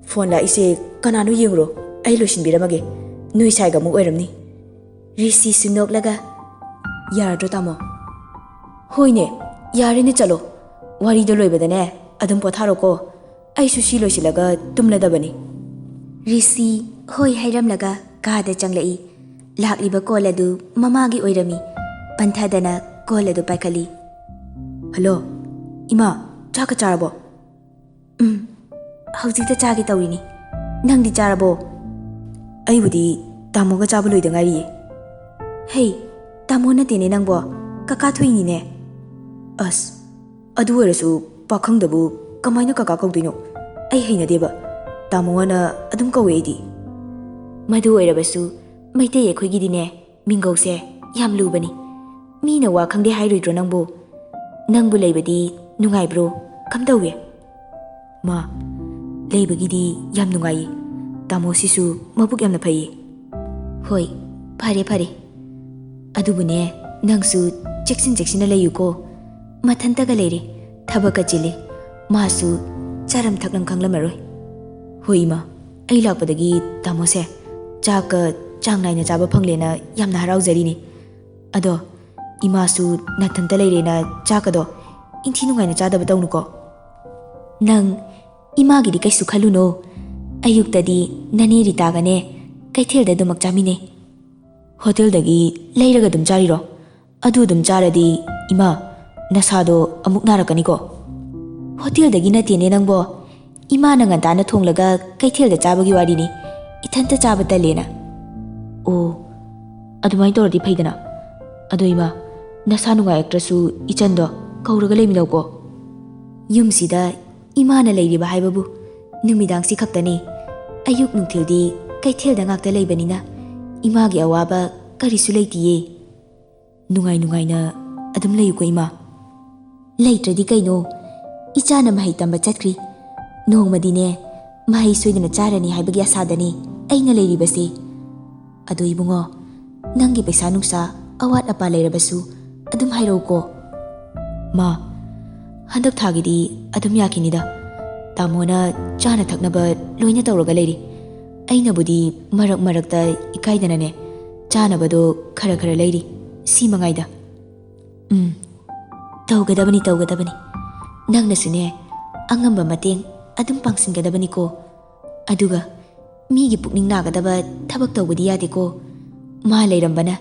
"ꯐꯣꯟ ꯂꯥꯛꯏꯁꯦ ꯀꯅꯥꯅꯣ ꯌꯦꯡꯉꯨꯔꯣ, ꯑꯩ ꯂꯣꯏꯁꯤꯟꯕꯤꯔꯝꯃꯒꯦ꯫ ꯅꯣꯏ ꯁꯥꯏꯒ ꯑꯃꯨꯛ ꯑꯣꯏꯔꯝꯅꯤ꯫" ꯔꯤꯁꯤꯁꯨ ꯅꯣꯛꯂꯒ, "ꯌꯥꯔꯗ꯭ꯔꯣ ꯇꯥꯃꯣ?" "ꯍꯣꯏꯅꯦ, ꯌꯥꯔꯦꯅꯦ, ꯆꯠꯂꯣ꯫ ꯋꯥꯔꯤꯗꯣ ꯂꯣꯏꯕꯗꯅꯦ ꯑꯗꯨꯝ ꯄꯣꯊꯥꯔꯣꯀꯣ꯫ ꯑꯩꯁꯨ ꯁꯤ ꯂꯣꯏꯁꯤꯜꯂꯒ ꯇꯨꯝꯂꯗꯕꯅꯤ꯫" ꯔꯤꯁꯤ ꯍꯣꯏ ꯍꯥꯏꯔꯝꯂꯒ ꯀꯥꯗ ꯆꯪꯂꯛꯏ꯫ ꯂꯥꯛꯂꯤꯕ ꯀꯣꯜ ꯑꯗꯨ ꯃꯃꯥꯒꯤ ꯑꯣꯏꯔꯝꯃꯤ꯫ ꯄꯟꯊꯗꯅ ꯀꯣꯜ ꯑꯗꯨ ꯄꯥꯏꯈꯠꯂꯤ꯫ "ꯍꯜꯂꯣ, ꯏꯃꯥ, ꯆꯥꯛꯀ ꯆꯥꯔꯕꯣ?" "ꯎꯝ, ꯍꯧꯖꯤꯛꯇ ꯆꯥꯒꯦ ꯇꯧꯔꯤꯅꯤ꯫ ꯅꯪꯗꯤ ꯆꯥꯔꯕꯣ?" "ꯑꯩꯕꯨꯗꯤ ꯇꯥꯃꯣꯒ ꯆꯥꯕ ꯂꯣꯏꯗ ꯉꯥꯏꯔꯤꯌꯦ꯫" "ꯍꯩ, ꯇꯥꯃꯣ ꯅꯠꯇꯦꯅꯦ ꯅꯪꯕꯣ, ꯀꯀꯥ ꯊꯣꯛꯏꯅꯤꯅꯦ꯫" "ꯑꯁ, ꯑꯗꯨ ꯑꯣꯏꯔꯁꯨ ꯄꯥꯈꯪꯗꯕꯨ ꯀꯃꯥꯏꯅ ꯀꯀꯥ ꯀꯧꯗꯣꯏꯅꯣ? ꯑꯩ ꯍꯩꯅꯗꯦꯕ꯫ ꯇꯥꯃꯣ ꯑꯅ ꯑꯗꯨꯝ ꯀꯧꯋꯦ ꯑꯩꯗꯤ꯫" "ꯃꯗꯨ ꯑꯣꯏꯔꯕꯁꯨ ꯃꯩꯇꯩ ꯑꯩꯈꯣꯏꯒꯤꯗꯤꯅꯦ, ꯃꯤꯡꯒꯧꯁꯦ ꯌꯥꯝ ꯂꯨꯕꯅꯤ꯫ ꯃꯤꯅ ꯋꯥ ꯈꯪꯗꯦ ꯍꯥꯏꯔꯣꯏꯗ꯭ꯔꯣ ꯅꯪꯕꯨ? ꯅꯪꯕꯨ ꯂꯩꯕꯗꯤ ꯅꯨꯡꯉꯥꯏꯕ꯭ꯔꯣ? ꯀꯝꯗꯧꯏ?" "ꯃꯥ, ꯂꯩꯕꯒꯤꯗꯤ ꯌꯥꯝ ꯅꯨꯡꯉꯥꯏꯌꯦ꯫ ꯇꯥꯃꯣꯁꯤꯁꯨ ꯃꯕꯨꯛ ꯌꯥꯝꯅ ꯐꯩꯌꯦ꯫ ꯍꯣꯏ, ꯐꯔꯦ ꯐꯔꯦ꯫ ꯑꯗꯨꯕꯨꯅꯦ, ꯅꯪꯁꯨ ꯆꯦꯛꯁꯤꯟ ꯆꯦꯛꯁꯤꯟꯅ ꯂꯩꯌꯨꯀꯣ꯫ ꯃꯊꯟꯇꯒ ꯂꯩꯔꯦ, ꯊꯕꯛꯀ ꯆꯤꯜꯂꯦ꯫ ꯃꯥꯁꯨ ꯆꯥꯔꯝ ꯊꯛꯂꯝ ꯈꯪꯂꯝꯃꯔꯣꯏ꯫ ꯍꯣꯏ ꯏꯃꯥ, ꯑꯩ ꯂꯥꯛꯄꯗꯒꯤ ꯇꯥꯃꯣꯁꯦ ꯆꯥꯛꯀ ꯆꯥꯡ ꯅꯥꯏꯅ ꯆꯥꯕ ꯐꯪꯂꯦꯅ ꯌꯥꯝꯅ ꯍꯔꯥꯎꯖꯔꯤꯅꯤ꯫ ꯑꯗꯣ ꯏꯃꯥꯁꯨ ꯅꯥꯊꯟꯇ ꯂꯩꯔꯦꯅ ꯆꯥꯛꯀꯗꯣ ꯏꯟꯊꯤ ꯅꯨꯡꯉꯥꯏꯅ ꯆꯥꯗꯕ ꯇꯧꯅꯨꯀꯣ꯫ ꯅꯪ ꯏꯃꯥꯒꯤꯗꯤ ꯀꯩꯁꯨ ꯈꯜꯂꯨꯅꯣ꯫ ꯑꯌꯨꯛꯇꯗꯤ ꯅꯅꯦ ꯔꯤꯇꯥꯒꯅꯦ ꯀꯩꯊꯦꯜꯗ ꯑꯗꯨꯃꯛ ꯆꯥꯃꯤꯟꯅꯩ꯫ ꯍꯣꯇꯦꯜꯗꯒꯤ ꯂꯩꯔꯒ ꯑꯗꯨꯝ ꯆꯥꯔꯤꯔꯣ? ꯑꯗꯨ ꯑꯗꯨꯝ ꯆꯥꯔꯗꯤ ꯏꯃꯥ, ꯅꯁꯥꯗꯣ ꯑꯃꯨꯛ ꯅꯥꯔꯛꯀꯅꯤꯀꯣ꯫ ꯍꯣꯇꯦꯜꯗꯒꯤ ꯅꯠꯇꯦꯅꯦ ꯅꯪꯕꯣ꯫ ꯏꯃꯥꯅ ꯉꯟꯇꯥꯅ ꯊꯣꯡꯂꯒ ꯀꯩꯊꯦꯜꯗ ꯆꯥꯕꯒꯤ ꯋꯥꯔꯤꯅꯤ꯫ ꯏꯊꯟꯇ ꯆꯥꯕ ꯇꯜꯂꯦꯅ꯫ ꯑꯣ, ꯑꯗꯨꯃꯥꯏꯅ ꯇꯧꯔꯗꯤ ꯐꯩꯗꯅ꯫ ꯑꯗꯣ ꯏꯃꯥ, ꯅꯁꯥ ꯅꯨꯡꯉꯥꯏꯔꯛꯇ꯭ꯔꯁꯨ ꯏꯆꯟꯗꯣ ꯀꯧꯔꯒ ꯂꯩꯃꯤꯟꯅꯧꯀꯣ꯫ ꯌꯨꯝꯁꯤꯗ ꯏꯃꯥꯅ ꯂꯩꯔꯤꯕ ꯍꯥꯏꯕꯕꯨ ꯅꯨꯃꯤꯗꯥꯡꯁꯤ ꯈꯛꯇꯅꯤ꯫ ꯑꯌꯨꯛ ꯅꯨꯡꯊꯤꯜꯗꯤ ꯀꯩꯊꯦꯜꯗ ꯉꯥꯛꯇ ꯂꯩꯕꯅꯤꯅ ꯏꯃꯥꯒꯤ ꯑꯋꯥꯕ ꯀꯔꯤꯁꯨ ꯂꯩꯇꯤꯌꯦ꯫ ꯅꯨꯡꯉꯥꯏ ꯅꯨꯡꯉꯥꯏꯅ ꯑꯗꯨꯝ ꯂꯩꯌꯨꯀꯣ ꯏꯃꯥ꯫ ꯂꯩꯇ꯭ꯔꯗꯤ ꯀꯩꯅꯣ? ꯏꯆꯥꯅ ꯃꯍꯩ ꯇꯝꯕ ꯆꯠꯈ꯭ꯔꯤ꯫ ꯅꯣꯡꯃꯗꯤꯅꯦ, ꯃꯍꯩ ꯁꯣꯏꯗꯅ ꯆꯥꯔꯅꯤ ꯍꯥꯏꯕꯒꯤ ꯑꯁꯥꯗꯅꯤ ꯑꯩꯅ ꯂꯩꯔꯤꯕꯁꯦ꯫ ꯑꯗꯣ ꯏꯕꯨꯡꯉꯣ, ꯅꯪꯒꯤ ꯄꯩꯁꯥ ꯅꯨꯡꯁꯥ ꯑꯋꯥꯠ ꯑꯄꯥ ꯂꯩꯔꯕꯁꯨ ꯑꯗꯨꯝ ꯍꯥꯏꯔꯛꯎꯀꯣ꯫ ꯃꯥ, ꯍꯟꯗꯛ ꯊꯥꯒꯤꯗꯤ ꯑꯗꯨꯝ ꯌꯥꯈꯤꯅꯤꯗ꯫ ꯇꯥꯃꯣꯅ ꯆꯥꯅ ꯊꯛꯅꯕ ꯂꯣꯏꯅ ꯇꯧꯔꯒ ꯂꯩꯔꯤ꯫ ꯑꯩꯅꯕꯨꯗꯤ ꯃꯔꯛ ꯃꯔꯛꯇ ꯏꯀꯥꯏꯗꯅꯅꯦ, ꯆꯥꯅꯕꯗꯣ ꯈꯔ ꯈꯔ ꯂꯩꯔꯤ꯫ ꯁꯤ ꯃꯉꯥꯏꯗ꯫ ꯎꯝ, ꯇꯧꯒꯗꯕꯅꯤ, ꯇꯧꯒꯗꯕꯅꯤ꯫ ꯅꯪꯅꯁꯨꯅꯦ, ꯑꯉꯝꯕ ꯃꯇꯦꯡ ꯑꯗꯨꯝ ꯄꯥꯡꯁꯤꯟꯒꯗꯕꯅꯤꯀꯣ꯫ ꯑꯗꯨꯒ ꯃꯤꯒꯤ ꯄꯨꯛꯅꯤꯡ ꯅꯥꯒꯗꯕ ꯊꯕꯛ ꯇꯧꯕꯗꯤ ꯌꯥꯗꯦꯀꯣ꯫ ꯃꯥ ꯂꯩꯔꯝꯕꯅ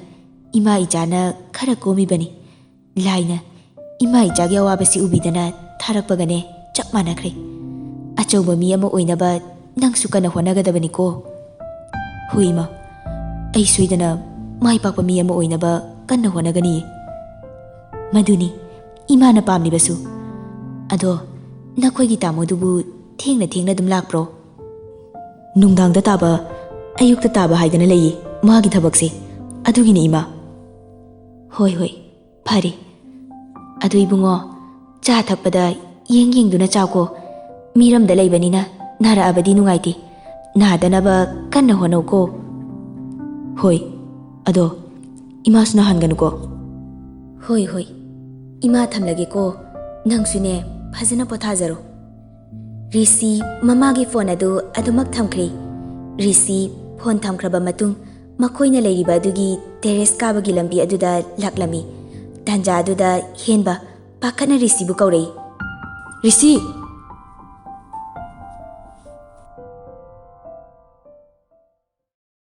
ꯏꯃꯥ ꯏꯆꯥꯅ ꯈꯔ ꯀꯣꯝꯃꯤꯕꯅꯤ꯫ ꯂꯥꯏꯅ ꯏꯃꯥ ꯏꯆꯥꯒꯤ ꯑꯋꯥꯕꯁꯤ ꯎꯕꯤꯗꯅ ꯊꯥꯔꯛꯄꯒꯅꯦ ꯆꯞ ꯃꯥꯟꯅꯈ꯭ꯔꯦ꯫ ꯑꯆꯧꯕ ꯃꯤ ꯑꯃ ꯑꯣꯏꯅꯕ ꯅꯪꯁꯨ ꯀꯟꯅ ꯍꯣꯠꯅꯒꯗꯕꯅꯤꯀꯣ꯫ ꯍꯣꯏ ꯏꯃꯥ, ꯑꯩ ꯁꯣꯏꯗꯅ ꯃꯥꯏ ꯄꯥꯛꯄ ꯃꯤ ꯑꯃ ꯑꯣꯏꯅꯕ ꯀꯟꯅ ꯍꯣꯠꯅꯒꯅꯤꯌꯦ꯫ ꯃꯗꯨꯅꯤ ꯏꯃꯥꯅ ꯄꯥꯝꯂꯤꯕꯁꯨ꯫ ꯑꯗꯣ ꯅꯈꯣꯏꯒꯤ ꯇꯥꯃꯣꯗꯨꯕꯨ ꯊꯦꯡꯅ ꯊꯦꯡꯅ ꯑꯗꯨꯝ ꯂꯥꯛꯄ꯭ꯔꯣ? ꯅꯨꯡꯗꯥꯡꯗ ꯇꯥꯕ, ꯑꯌꯨꯛꯇ ꯇꯥꯕ ꯍꯥꯏꯗꯅ ꯂꯩꯌꯦ ꯃꯥꯒꯤ ꯊꯕꯛꯁꯦ꯫ ꯑꯗꯨꯒꯤꯅꯤ ꯏꯃꯥ꯫ ꯍꯣꯏ ꯍꯣꯏ, ꯐꯔꯦ꯫ ꯑꯗꯨ ꯏꯕꯨꯡꯉꯣ, ꯆꯥ ꯊꯛꯄꯗ ꯌꯦꯡ ꯌꯦꯡꯗꯨꯅ ꯆꯥꯎꯀꯣ꯫ ꯃꯤꯔꯝꯗ ꯂꯩꯕꯅꯤꯅ ꯅꯥꯔꯛꯑꯕꯗꯤ ꯅꯨꯡꯉꯥꯏꯇꯦ꯫ ꯅꯥꯗꯅꯕ ꯀꯟꯅ ꯍꯣꯠꯅꯧꯀꯣ꯫ ꯍꯣꯏ, ꯑꯗꯣ ꯏꯃꯥꯁꯨ ꯅꯥꯍꯟꯒꯅꯨꯀꯣ꯫ ꯍꯣꯏ, ꯍꯣꯏ, ꯏꯃꯥ ꯊꯝꯂꯒꯦꯀꯣ꯫ ꯅꯪꯁꯨꯅꯦ, ꯐꯖꯅ ꯄꯣꯊꯥꯖꯔꯣ꯫ ꯔꯤꯁꯤ ꯃꯃꯥꯒꯤ ꯐꯣꯟ ꯑꯗꯨ ꯑꯗꯨꯃꯛ ꯊꯝꯈ꯭ꯔꯦ꯫ ꯔꯤꯁꯤ ꯐꯣꯟ ꯊꯝꯈ꯭ꯔꯕ ꯃꯇꯨꯡ, ꯃꯈꯣꯏꯅ ꯂꯩꯔꯤꯕ ꯑꯗꯨꯒꯤ ꯇꯦꯔꯦꯁ ꯀꯥꯕꯒꯤ ꯂꯝꯕꯤ ꯑꯗꯨꯗ ꯂꯥꯛꯂꯝꯃꯤ꯫ ꯇꯥꯟꯖꯥ ꯑꯗꯨꯗ ꯍꯦꯟꯕ ꯄꯥꯈꯠꯅ ꯔꯤꯁꯤꯕꯨ ꯀꯧꯔꯛꯏ꯫ "ꯔꯤꯁꯤ,